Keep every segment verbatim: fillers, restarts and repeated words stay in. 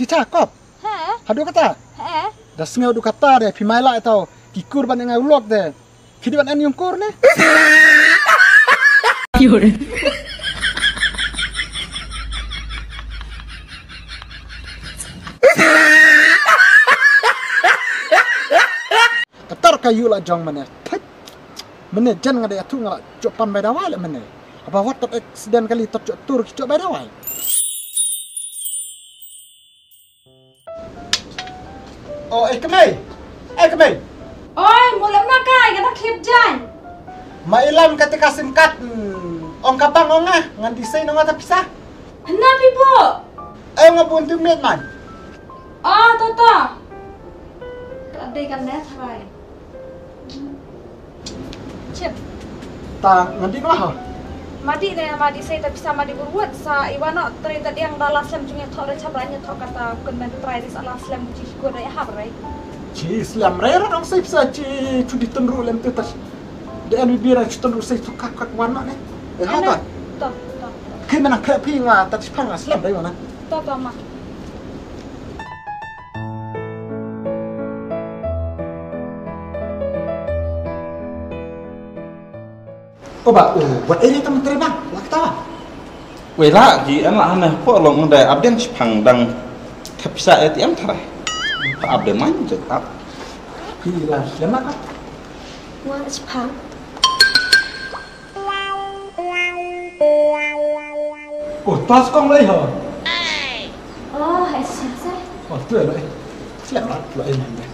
Ita kop. He? Haduh kata? He? Da sngew duh kata de, phi mai la ito. Ki kur ban ngai u lok de. Phi di ban en yung kur ne? Katar ka yu la jong mane. Thait. Mane jan nga de atu nga la jok pam bai dawai le mane. Aba wat tot accident kali tot jok tur ki jok bai dawai. Oh, eh, kemei. Eh, kemei. Oi, mula makai, kata clip jan. Ma ilam kata ka sim card, hmm, ong ka bank ong ah, ngan di sei nong ata pisa. Hena pipo? Eh, nga bun tu miet man. Oh, to, to. Ka dei kan ne tharai. Chip. Ta ngan di noh ha. Madi ne, madi sei ta pisa madi burwat sa iwano teri ta diang da la slem jung ya thok re chap ranya thok kata kun men try ris ala slem ji ko re hap re. Ji slem re ra dong sei pisa ji chu di tenru lem tu tas. De an bi ra chu tenru sei tu kak kak wano ne. Eh, ha ta. To, to. Ke menang ke pi nga ta chi pang slem re wano. To, to, ma. O ba, o, wat area tam tre bang, la kata. Wei la, ki an la hana po long dai abden chipang dang thap sa A T M tharai. Pa abden man je tap. Ki la lema ka. Wa chipang. Oh, tas kong lai ho. Oh, hai sa sa. Oh, tu lai. Slap lah lai ni.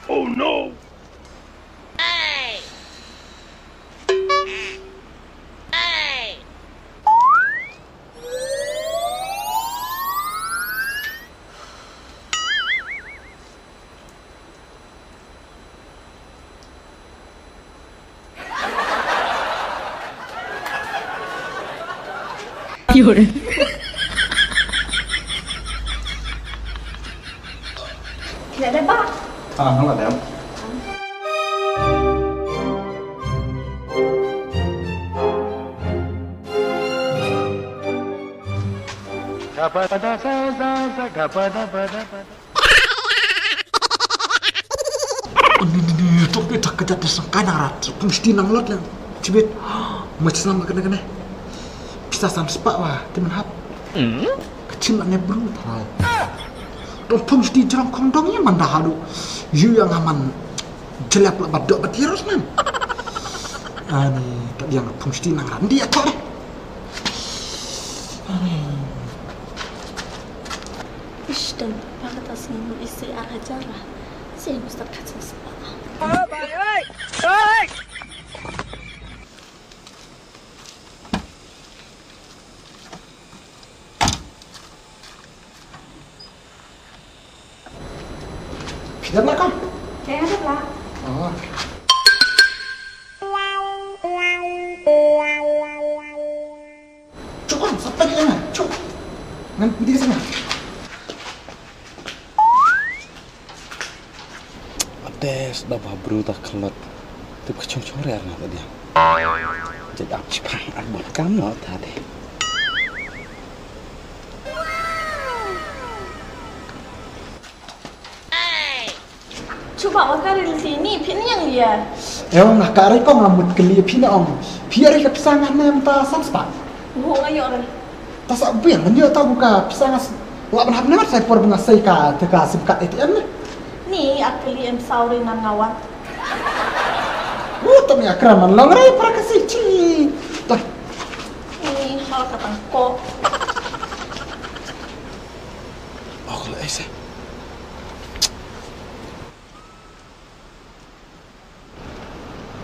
Oh no! Ïa dei ba? Ah, nga la dep. Ni, ni, ni, ni, tok ni, tak kejap dia sangkai nang rat. Pung shti nang lot lang. Chibit. Macam nama kena kena. Pisa sam sepak wah, temen hap. Kecil nak nebru, tarai. Dong pung shti jerang kong dong ya manda hadu. Yu yang aman. Jelap lah badok bat virus man. Ani, tak dia pung shti nang rat. Dia tak deh. Ani. Ish, dan pa kata sini mun isi ar hajar lah. Sini mesti kat sini sepak. Phi dep lah kong? Ka dep lah. Oh. Chuk kong, sa peit ïa nga. Chuk. Ngan pynti ka sngap. Ate sdap ha bru ta khlot. Tip ka chong chong re ar nga ta dia. Jait ap chipang ar bon kam no ta de. Chuba wa ka ril sini phin yang lia. Ew nga ka ri kong nga mut kli phi na ong. Phi ri ka pisa nga nem ta san spah. Hu nga yo re. Ta sa biang ngan yo ta buka pisa nga s-, wa ban hap na sai por bunga sai ka te ka sim card A T M ne. Ni akli em sauri nan ngawat. Wu tam ya kram man long re para ka si chi. Ta. Ni hal ka tang ko. Oh, kalau ese.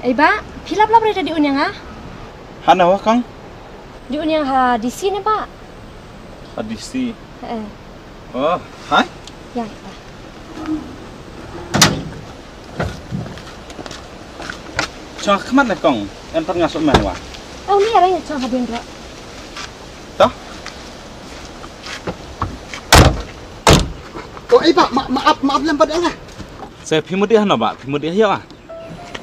Ei ba, phi lap lap re da di un ïa nga? Hana wa kong? Di un ïa nga ha D C ne ba? Ha D C. Eh. Oh, hai. Ya, ba. Chong khmat ne kong, en tar nga sok man wa. Oh, ni ara ya chong ha din ro. To. Oh, eh, bah, ma, maaf, maaf lem pat, eh. Sa phi mudih hano, bah, phi mudih ïa, ah.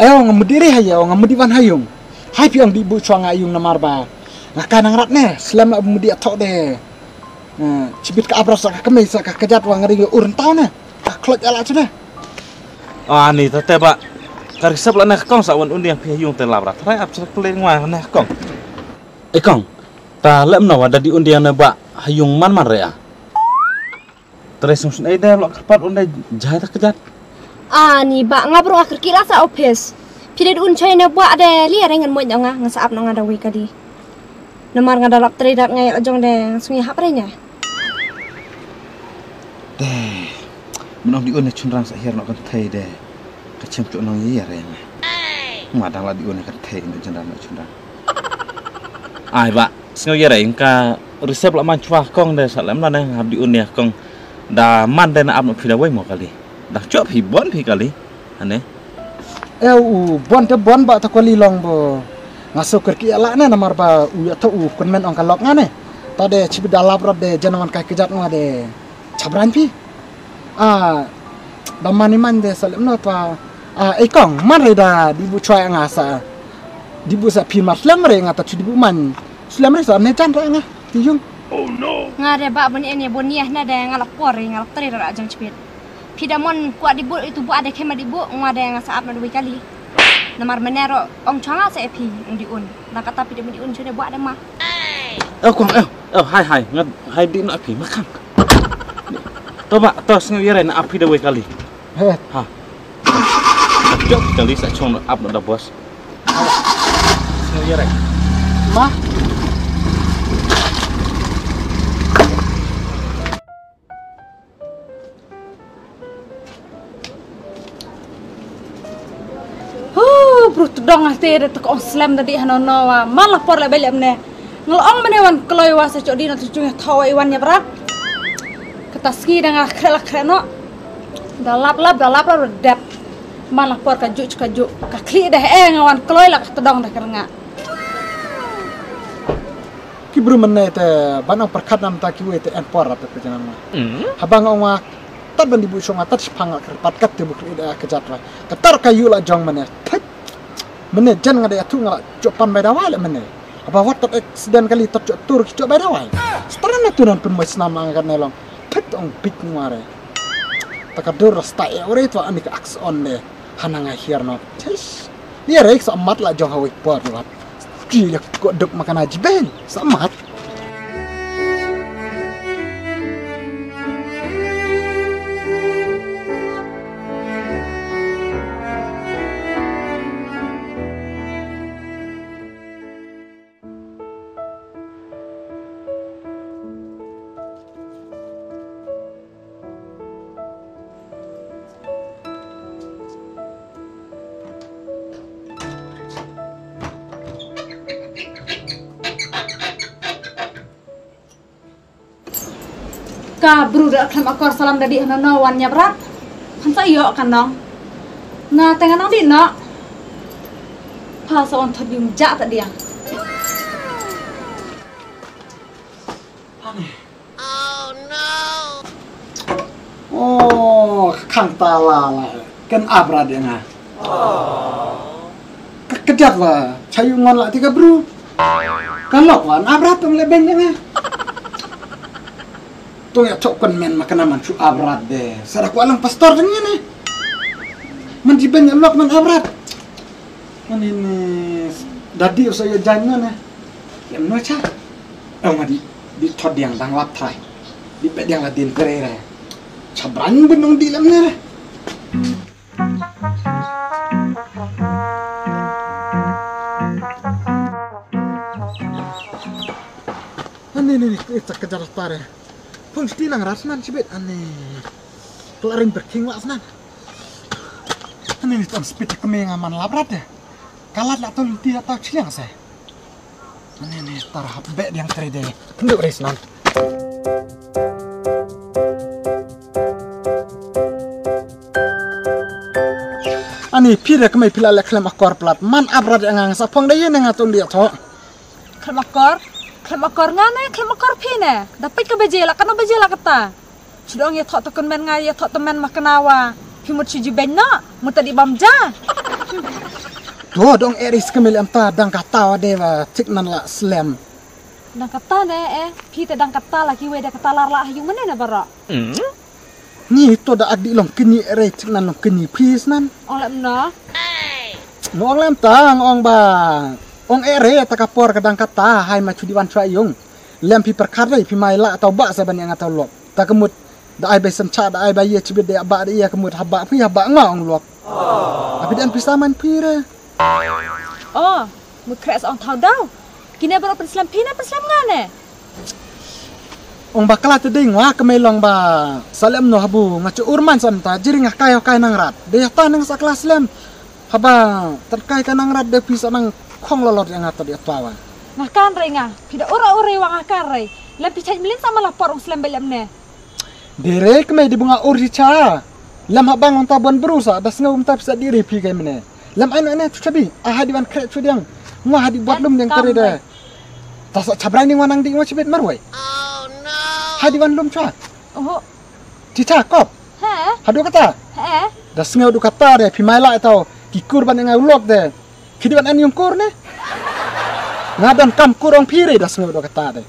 Eh, nga mudih ri ha ïa, nga mudih wan ha yung. Hai phi ong dih buh shuwa nga yung namar ba nga ka nang rat ne, slem la mudih atok de. Eh, chibit ka abra sa ka kmie sa ka kjat wa nga ri ur ntau ne. Ka klot ala chu ne. Ah, ni ta te ba. Ka risep la ne kong sa wan un diang phi ha yung te lap rat. Rai ap sa kle ngwa ne kong. Eh kong. Ta lem na wa da di un diang ne ba ha yung man man re a. Trai sum sun ai de lok kyrpad un de jai ta kjat. Ani ba nga brung a kyrkieh la sa office. Phi de un choi na buah de li are ngan moit nga nga sa ap na nga da wei kali. Namar nga da lap trai dat nga ïa la jong de nga sngi hap re nya. De. Mynong di un ne chunrang sa hiar nok kan thai de. Ka chem chok nong ïa re nga. Nga dang la di un ne kan thai ne chunrang nok chunrang. Ai ba, sngew ïa rei ka risep la man chwa kong de sa lem la ne hap di un ïa kong da man de na ap no phi da wei mo kali. Da chwa phi bon phi kali. Ane. Eu u bon te bon ba ta kali long bo. Nga so ker ki la ne namar ba u ya to u kun men ong ka lok nga ne. Ta de chibi da lap rap de jana wan kai kejat nga de. Chabran phi. Ah, da mani man de salem no twa. Ah, eh kong, man re da di bu chwa nga sa. Di bu sa phi ma slem re nga ta chu di bu man. Slem re sa ne chan re nga. Ti yung. Nga re ba bun ene bun yeh na de nga la por re nga la tre ra jang chpit. Phi da mon kwa di bu itu bu ade kema di bu nga de nga sa ap na dui kali. Namar menero ong chwa nga sa e phi ong di un. Na kata phi de di un chune bu ade ma. Eh kong eh. Eh hai hai ngat hai di na phi makan. To ba to sngew ïa re na ap phi da wei kali. He. Ha. Jop kali sa chong ap na da bos. Sngew ïa re. Ma. Huh, bru tdong ate de tak ong slem da di hano no wa. Man la por la bel mne. Ngel ong mne wan kloi wa sa chok di na tu chung thaw i wan nya brat. Kata sngi da nga khreh la khreh no. Da lap lap da lap lap dep. Man la por ka juk ka juk. Ka khlieh de eh nga wan kloi la ka tdong da ka rnga. Ki bru mynne te ban ong pyrkhat nam ta ki wei te en por rap te janang ma. Haba nga ong wa tat ban di bu shong wa tat shipang nga kyrpad kat te bu kri da ka jat wa. Ka tar ka yu la jong mynne. Thik. Mynne jan nga da atu nga la jop pan bai da wai la mynne. Haba wat tat accident kali tat jop tur ki jop bai da wai. Stran na tunan pun mai snam la nga kat ne long. Thik ong big ngware. Ta ka dur rasta e ore to ani ka aks on de. Hana nga hiar no. Tish. Ni rek sa mat la jong hawik por wat. Ki yak ko duk makana jiben. Sa mat. Ka bru da khlem akor salam da di hano no wan nyap rat. Kan sa ïoh kan nong. Nga te nga nong di no. Pha sa wan thot yung ja ta diang. Ani. Oh, khang ta la la. Kan abra de nga. Ka kejat wa, chayu ngon la ti ka bru. Ka lok wa, abra tung le ben de nga. Tung ya chok kon men ma kana man chu abra de. Sara ku alang pastor de nga ne. Man ji ben ya lok man abra. Man ini dadi usa ya jan nga ne. Lem no cha. Ong ma di, di thot diang dang lap trai. Di pet diang la din tere re. Chabran benung di lem ne re. Ani ni ni, eh, tak kejar tare. Pung sti nang ras nan sibit ani. Kelarin berking wak snan. Ani ni tam speed kemeng aman lap rat ya. Kalat la tol ti la tau chiliang se. Ani ni tar hap bek diang three D. Kenduk res nan. Ani phi re kemai phi la lek khlem akor plat. Man abrat ya ngang sa phong da ye ne nga tun dia tho. Khlem akor, Khlem akor nga ne, khlem akor phi ne. Da peit ka baje la, katno baje la kata. Shu da ong ïathoh to kynmen nga, ïathoh to men ma kynnoh wa. Phi mut shu ju beiñ noh, mut ta dih bam ja. To dong eri skemil em ta dang kata wa de wa thik nan la slem. Dang kata ne eh, phi te dang kata la kiwei da kata lar la ha ïung mane ne baroh. Ni to da adi long kini ere thik nan long kini phi snan. Ong lem no. Nga ong lem ta, nga ong ba. Ong ere ta ka por ka dang kata, hai ma chudi wan chwa ïung. Lem phi perkhat dei, phi mai la tau ba sa ban ïa nga tau lok. Ta ka mut, da ai bai sem cha, da ai bai ïa chibit dei ba dei ïa ka mut haba phi haba nga ong lok. Abi dan pisa man phi re. Oh, mut kres ong thau dau. Kine baroh pynslem phi ne pynslem nga ne. Ong bakla te dei nga ka mei long ba. Salem no habu nga chu urman sam ta jiri nga kai kai nang rat. Dei ta nang sa klas lem. Haba tan kai ka nang rat dei pisa nang khong lolot ïa nga ta dei twa wa. Nga kan rei nga. Phi da ura ura wa nga kan rei. Lem phi chai mlin sama lapor ong slem belem ne. Dere kmai di bunga ur ji cha. Lam ha bang ong ta bon bru sa da sngew um ta pisa diri phi kai mene. Lam ai no ne chu chabi. A ha di wan kre chu diang. Ngwa ha di buat lum diang tare de. Ta sa chabrai ni ngwa nang di ngwa chibit marwai. Ha di wan lum cha. Oho. Ti cha kop. He. Ha du kata. He. Da sngew du kata de phi mai la tau. Ki kurban nga ulok de. Ki di wan an yung kur ne. Nga don kam kur ong phi re da sngew du kata de.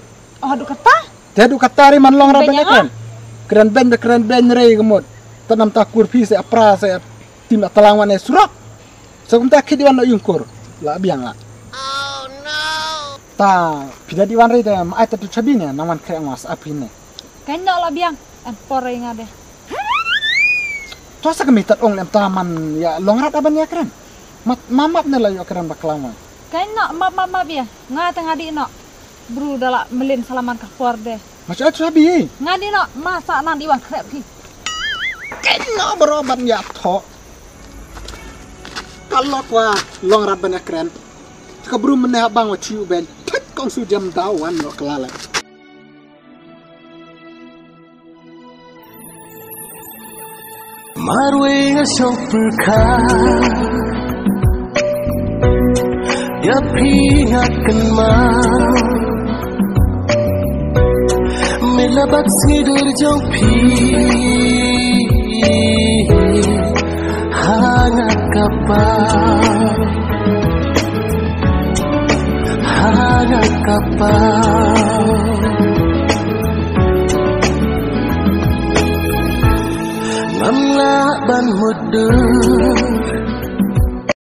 Oh du kata. Te du kata ri man long ra ben kren. Kren ben be kren ben re gemut. Tanam ta kur phi se apra se tim atalang wan e surok. So kum ta khit di wan no yung kur. La biang la. Ta phi da di wan re te ma ai ta tu chabi ne nang wan kre ngos apin ne. Kan no la biang. An por re nga de. To sa kami tat ong lem ta man ya long rat aban ya kren. Mat mamap ne la yo kren baklang wan. Kan no map map map ya. Nga ta nga di no. Bru da la melin salaman ka por de. Mas ai tu sabi. Nga di no masa nan di wan krep ki. Ken no bro ban ya tho. Kalau kwa long rat ban ya kren. Ka bru mene ha bang wa chiu ben. Thek kong su jam daw wan no kelala. Marwei nga shong pyrkhat ïa phi nga kynmaw. Me la bat sngi dur jong phi ha nga kpaw. Ha nga kpaw. Ngam lah ban mutdur